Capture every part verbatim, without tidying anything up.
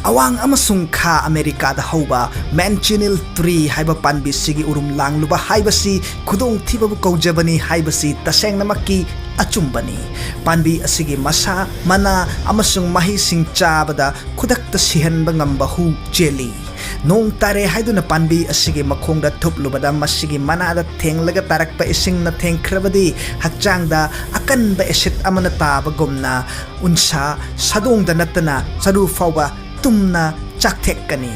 ꯑꯋꯥꯡ ꯑꯃꯁꯨꯡ ꯈꯥ ꯑꯃꯦꯔꯤꯀꯥꯗ ꯍꯧꯕ manchineel tree ꯍꯥꯏꯕ ꯄꯥꯝꯕꯤꯁꯤꯒꯤ ꯎꯔꯨꯝ ꯂꯥꯡꯂꯨꯕ ꯍꯥꯏꯕꯁꯤ ꯈꯨꯗꯣꯡꯊꯤꯕꯕꯨ ꯀꯧꯖꯕꯅꯤ ꯍꯥꯏꯕꯁꯤ ꯇꯁꯦꯡꯅꯃꯛꯀꯤ ꯑꯆꯨꯝꯕꯅꯤ꯫ ꯄꯥꯝꯕꯤ ꯑꯁꯤꯒꯤ ꯃꯁꯥ, ꯃꯅꯥ ꯑꯃꯁꯨꯡ ꯃꯍꯩꯁꯤꯡ ꯆꯥꯕꯗ ꯈꯨꯗꯛꯇ ꯁꯤꯍꯟꯕ ꯉꯝꯕ ꯍꯨ ꯆꯦꯜꯂꯤ꯫ ꯅꯣꯡ ꯇꯥꯔꯦ ꯍꯥꯏꯗꯨꯅ ꯄꯥꯝꯕꯤ ꯑꯁꯤꯒꯤ ꯃꯈꯣꯡꯗ ꯊꯨꯞꯂꯨꯕꯗ ꯃꯁꯤꯒꯤ ꯃꯅꯥꯗ ꯊꯦꯡꯂꯒ ꯇꯥꯔꯛꯄ ꯏꯁꯤꯡꯅ ꯊꯦꯡꯈ꯭ꯔꯕꯗꯤ ꯍꯛꯆꯥꯡꯗ ꯑꯀꯟꯕ acid ꯑꯃꯅ ꯇꯥꯕꯒꯨꯝꯅ ꯎꯟꯁꯥ, ꯁꯥꯗꯣꯡꯗ ꯅꯠꯇꯅ ꯆꯔꯨ ꯐꯥꯎꯕ ꯇꯨꯝꯅ ꯆꯥꯛꯊꯦꯛꯀꯅꯤ꯫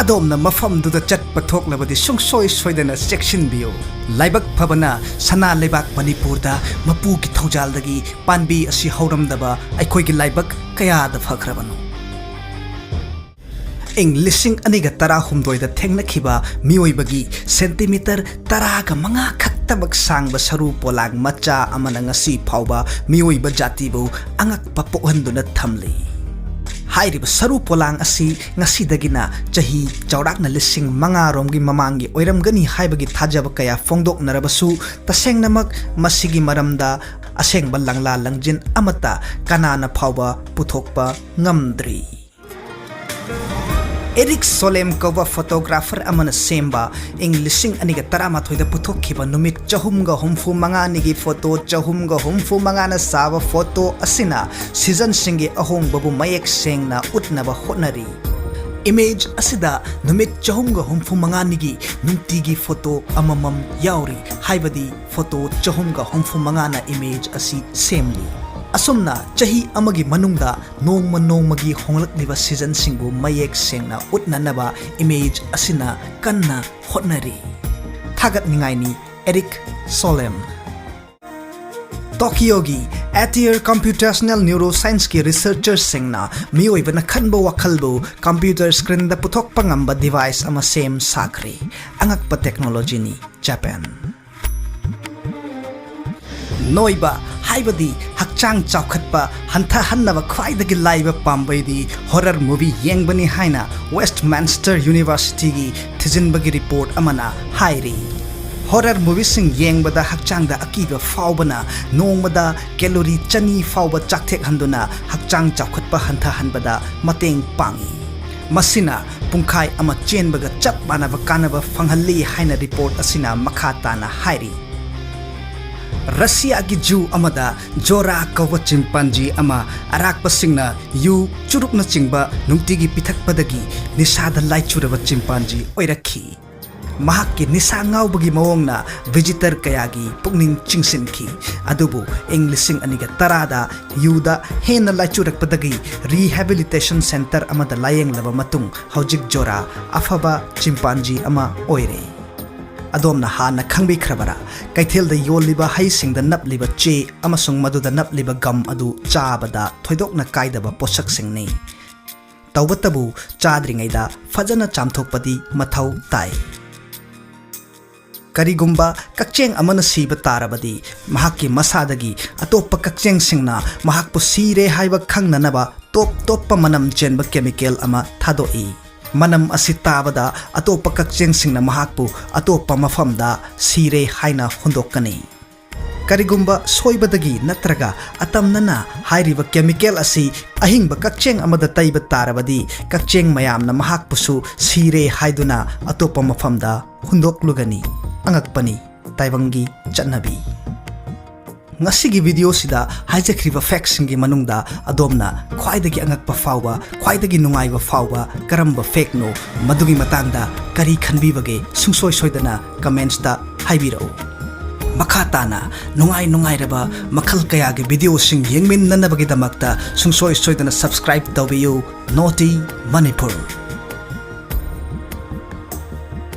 ꯑꯗꯣꯝꯅ ꯃꯐꯝꯗꯨꯗ ꯆꯠꯄ ꯊꯣꯛꯂꯕꯗꯤ ꯁꯨꯡꯁꯣꯏ ꯁꯣꯏꯗꯅ ꯆꯦꯛꯁꯤꯟꯕꯤꯌꯨ꯫ ꯂꯥꯏꯕꯛ ꯐꯕꯅ ꯁꯅꯥ ꯂꯩꯕꯥꯛ ꯃꯅꯤꯄꯨꯔꯗ ꯃꯄꯨꯒꯤ ꯊꯧꯖꯥꯜꯗꯒꯤ ꯄꯥꯝꯕꯤ ꯑꯁꯤ ꯍꯧꯔꯝꯗꯕ ꯑꯩꯈꯣꯏꯒꯤ ꯂꯥꯏꯕꯛ ꯀꯌꯥꯗ ꯐꯈ꯭ꯔꯕꯅꯣ꯫ ꯏꯪ ꯂꯤꯁꯤꯡ ꯑꯅꯤꯒ ꯇꯔꯥꯍꯨꯝꯗꯣꯏꯗ ꯊꯦꯡꯅꯈꯤꯕ ꯃꯤꯑꯣꯏꯕꯒꯤ centimetre ꯇꯔꯥꯒ ꯃꯉꯥ ꯈꯛꯇꯃꯛ ꯁꯥꯡꯕ ꯁꯔꯨ ꯄꯣꯂꯥꯡ ꯃꯆꯥ ꯑꯃꯅ ꯉꯁꯤ ꯐꯥꯎꯕ ꯃꯤꯑꯣꯏꯕ ꯖꯥꯇꯤꯕꯨ ꯑꯉꯛꯄ ꯄꯣꯛꯍꯟꯗꯨꯅ ꯊꯝꯂꯤ꯫ ꯍꯥꯏꯔꯤꯕ ꯁꯔꯨ ꯄꯣꯂꯥꯡ ꯑꯁꯤ ꯉꯁꯤꯗꯒꯤꯅ ꯆꯍꯤ ꯆꯥꯎꯔꯥꯛꯅ ꯂꯤꯁꯤꯡ ꯃꯉꯥ ꯔꯣꯝꯒꯤ ꯃꯃꯥꯡꯒꯤ ꯑꯣꯏꯔꯝꯒꯅꯤ ꯍꯥꯏꯕꯒꯤ ꯊꯥꯖꯕ ꯀꯌꯥ ꯐꯣꯡꯗꯣꯛꯅꯔꯕꯁꯨ, ꯇꯁꯦꯡꯅꯃꯛ ꯃꯁꯤꯒꯤ ꯃꯔꯝꯗ ꯑꯁꯦꯡꯕ ꯂꯪꯂꯥ ꯂꯪꯖꯤꯟ ꯑꯃꯠꯇ ꯀꯅꯥꯅ ꯐꯥꯎꯕ ꯄꯨꯊꯣꯛꯄ ꯉꯝꯗ꯭ꯔꯤ꯫ Eric Solem ꯀꯧꯕ photographer ꯑꯃꯅ ꯁꯦꯝꯕ ꯏꯪ ꯂꯤꯁꯤꯡ ꯑꯅꯤꯒ ꯇꯔꯥꯃꯥꯊꯣꯏꯗ ꯄꯨꯊꯣꯛꯈꯤꯕ ꯅꯨꯃꯤꯠ ꯆꯍꯨꯝꯒ ꯍꯨꯝꯐꯨ ꯃꯉꯥꯅꯤꯒꯤ photo ꯆꯍꯨꯝꯒ ꯍꯨꯝꯐꯨ ꯃꯉꯥꯅ ꯁꯥꯕ photo ꯑꯁꯤꯅ seasonꯁꯤꯡꯒꯤ ꯑꯍꯣꯡꯕꯕꯨ ꯃꯌꯦꯛ ꯁꯦꯡꯅ ꯎꯠꯅꯕ ꯍꯣꯠꯅꯔꯤ꯫ Image ꯑꯁꯤꯗ ꯅꯨꯃꯤꯠ ꯆꯍꯨꯝꯒ ꯍꯨꯝꯐꯨ ꯃꯉꯥꯅꯤꯒꯤ ꯅꯨꯡꯇꯤꯒꯤ photo ꯑꯃꯃꯝ ꯌꯥꯎꯔꯤ, ꯍꯥꯏꯕꯗꯤ photo ꯆꯍꯨꯝꯒ ꯍꯨꯝꯐꯨ ꯃꯉꯥꯅ image ꯑꯁꯤ ꯁꯦꯝꯂꯤ꯫ ꯑꯁꯨꯝꯅ ꯆꯍꯤ ꯑꯃꯒꯤ ꯃꯅꯨꯡꯗ ꯅꯣꯡꯃ ꯅꯣꯡꯃꯒꯤ ꯍꯣꯡꯂꯛꯂꯤꯕ seasonꯁꯤꯡꯕꯨ ꯃꯌꯦꯛ ꯁꯦꯡꯅ ꯎꯠꯅꯅꯕ image ꯑꯁꯤꯅ ꯀꯟꯅ ꯍꯣꯠꯅꯔꯤ꯫ ꯊꯥꯒꯠꯅꯤꯡꯉꯥꯏꯅꯤ Eric Solem꯫ ꯇꯣꯀꯤꯌꯣꯒꯤ Atir Computational Neuroscienceꯀꯤ researcherꯁꯤꯡꯅ ꯃꯤꯑꯣꯏꯕꯅ ꯈꯟꯕ ꯋꯥꯈꯜꯕꯨ computer screenꯗ ꯄꯨꯊꯣꯛꯄ ꯉꯝꯕ device ꯑꯃ ꯁꯦꯝ ꯁꯥꯈ꯭ꯔꯦ꯫ ꯑꯉꯛꯄ technologyꯅꯤ꯫ ꯖꯄꯥꯟ꯫ ꯅꯣꯏꯕ, ꯍꯥꯏꯕꯗꯤ ꯍꯛꯆꯥꯡ ꯆꯥꯎꯈꯠꯄ ꯍꯟꯊꯍꯟꯅꯕ ꯈ꯭ꯋꯥꯏꯗꯒꯤ ꯂꯥꯏꯕ ꯄꯥꯝꯕꯩꯗꯤ horror movie ꯌꯦꯡꯕꯅꯤ ꯍꯥꯏꯅ Westminster Universityꯒꯤ ꯊꯤꯖꯤꯟꯕꯒꯤ report ꯑꯃꯅ ꯍꯥꯏꯔꯤ꯫ Horror movieꯁꯤꯡ ꯌꯦꯡꯕꯗ ꯍꯛꯆꯥꯡꯗ ꯑꯀꯤꯕ ꯐꯥꯎꯕꯅ ꯅꯣꯡꯃꯗ calorie ꯆꯅꯤ ꯐꯥꯎꯕ ꯆꯥꯛꯊꯦꯛꯍꯟꯗꯨꯅ ꯍꯛꯆꯥꯡ ꯆꯥꯎꯈꯠꯄ ꯍꯟꯊꯍꯟꯕꯗ ꯃꯇꯦꯡ ꯄꯥꯡꯏ꯫ ꯃꯁꯤꯅ ꯄꯨꯡꯈꯥꯏ ꯑꯃ ꯆꯦꯟꯕꯒ ꯆꯞ ꯃꯥꯟꯅꯕ ꯀꯥꯟꯅꯕ ꯐꯪꯍꯜꯂꯤ ꯍꯥꯏꯅ report ꯑꯁꯤꯅ ꯃꯈꯥ ꯇꯥꯅ ꯍꯥꯏꯔꯤ꯫ ꯔꯁꯤꯌꯥꯒꯤ zoo ꯑꯃꯗ ꯖꯣꯔꯥ ꯀꯧꯕ chimpanzee ꯑꯃ ꯑꯔꯥꯛꯄꯁꯤꯡꯅ ꯌꯨ, ꯆꯨꯔꯨꯞꯅꯆꯤꯡꯕ ꯅꯨꯡꯇꯤꯒꯤ ꯄꯤꯊꯛꯄꯗꯒꯤ ꯅꯤꯁꯥꯗ ꯂꯥꯏꯆꯨꯔꯕ chimpanzee ꯑꯣꯏꯔꯛꯈꯤ꯫ ꯃꯍꯥꯛꯀꯤ ꯅꯤꯁꯥ ꯉꯥꯎꯕꯒꯤ ꯃꯑꯣꯡꯅ visitor ꯀꯌꯥꯒꯤ ꯄꯨꯛꯅꯤꯡ ꯆꯤꯡꯁꯤꯟꯈꯤ꯫ ꯑꯗꯨꯕꯨ ꯏꯪ ꯂꯤꯁꯤꯡ ꯑꯅꯤꯒ ꯇꯔꯥꯗ ꯌꯨꯗ ꯍꯦꯟꯅ ꯂꯥꯏꯆꯨꯔꯛꯄꯗꯒꯤ rehabilitation centre ꯑꯃꯗ ꯂꯥꯌꯦꯡꯂꯕ ꯃꯇꯨꯡ ꯍꯧꯖꯤꯛ ꯖꯣꯔꯥ ꯑꯐꯕ chimpanzee ꯑꯃ ꯑꯣꯏꯔꯦ꯫ ꯑꯗꯣꯝꯅ ꯍꯥꯟꯅ ꯈꯪꯕꯤꯈ꯭ꯔꯕꯔꯥ? ꯀꯩꯊꯦꯜꯗ ꯌꯣꯜꯂꯤꯕ ꯍꯩꯁꯤꯡꯗ ꯅꯞꯂꯤꯕ ꯆꯦ ꯑꯃꯁꯨꯡ ꯃꯗꯨꯗ ꯅꯞꯂꯤꯕ gum ꯑꯗꯨ ꯆꯥꯕꯗ ꯊꯣꯏꯗꯣꯛꯅ ꯀꯥꯏꯗꯕ ꯄꯣꯠꯁꯛꯁꯤꯡꯅꯤ꯫ ꯇꯧꯕꯇꯕꯨ ꯆꯥꯗ꯭ꯔꯤꯉꯩꯗ ꯐꯖꯅ ꯆꯥꯝꯊꯣꯛꯄꯗꯤ ꯃꯊꯧ ꯇꯥꯏ꯫ ꯀꯔꯤꯒꯨꯝꯕ ꯀꯛꯆꯦꯡ ꯑꯃꯅ ꯁꯤꯕ ꯇꯥꯔꯕꯗꯤ, ꯃꯍꯥꯛꯀꯤ ꯃꯁꯥꯗꯒꯤ ꯑꯇꯣꯞꯄ ꯀꯛꯆꯦꯡꯁꯤꯡꯅ ꯃꯍꯥꯛꯄꯨ ꯁꯤꯔꯦ ꯍꯥꯏꯕ ꯈꯪꯅꯅꯕ ꯇꯣꯞ ꯇꯣꯞꯄ ꯃꯅꯝ ꯆꯦꯟꯕ chemical ꯑꯃ ꯊꯥꯗꯣꯛꯏ꯫ ꯃꯅꯝ ꯑꯁꯤ ꯇꯥꯕꯗ ꯑꯇꯣꯞꯄ ꯀꯛꯆꯦꯡꯁꯤꯡꯅ ꯃꯍꯥꯛꯄꯨ ꯑꯇꯣꯞꯄ ꯃꯐꯝꯗ ꯁꯤꯔꯦ ꯍꯥꯏꯅ ꯍꯨꯟꯗꯣꯛꯀꯅꯤ꯫ ꯀꯔꯤꯒꯨꯝꯕ ꯁꯣꯏꯕꯗꯒꯤ ꯅꯠꯇ꯭ꯔꯒ ꯑꯇꯝꯅꯅ ꯍꯥꯏꯔꯤꯕ chemical ꯑꯁꯤ ꯑꯍꯤꯡꯕ ꯀꯛꯆꯦꯡ ꯑꯃꯗ ꯇꯩꯕ ꯇꯥꯔꯕꯗꯤ, ꯀꯛꯆꯦꯡ ꯃꯌꯥꯝꯅ ꯃꯍꯥꯛꯄꯨꯁꯨ ꯁꯤꯔꯦ ꯍꯥꯏꯗꯨꯅ ꯑꯇꯣꯞꯄ ꯃꯐꯝꯗ ꯍꯨꯟꯗꯣꯛꯂꯨꯒꯅꯤ꯫ ꯑꯉꯛꯄꯅꯤ ꯇꯥꯏꯕꯪꯒꯤ ꯆꯠꯅꯕꯤ꯫ ꯉꯁꯤꯒꯤ videoꯁꯤꯗ ꯍꯥꯏꯖꯈ꯭ꯔꯤꯕ factꯁꯤꯡꯒꯤ ꯃꯅꯨꯡꯗ ꯑꯗꯣꯝꯅ ꯈ꯭ꯋꯥꯏꯗꯒꯤ ꯑꯉꯛꯄ ꯐꯥꯎꯕ, ꯈ꯭ꯋꯥꯏꯗꯒꯤ ꯅꯨꯡꯉꯥꯏꯕ ꯐꯥꯎꯕ ꯀꯔꯝꯕ factꯅꯣ, ꯃꯗꯨꯒꯤ ꯃꯇꯥꯡꯗ ꯀꯔꯤ ꯈꯟꯕꯤꯕꯒꯦ, ꯁꯨꯡꯁꯣꯏ ꯁꯣꯏꯗꯅ commentsꯇ ꯍꯥꯏꯕꯤꯔꯛꯎ꯫ ꯃꯈꯥ ꯇꯥꯅ ꯅꯨꯡꯉꯥꯏ ꯅꯨꯡꯉꯥꯏꯔꯕ ꯃꯈꯜ ꯀꯌꯥꯒꯤ videoꯁꯤꯡ ꯌꯦꯡꯃꯤꯟꯅꯅꯕꯒꯤꯗꯃꯛꯇ ꯁꯨꯡꯁꯣꯏ ꯁꯣꯏꯗꯅ subscribe ꯇꯧꯕꯤꯌꯨ Naughty Manipur꯫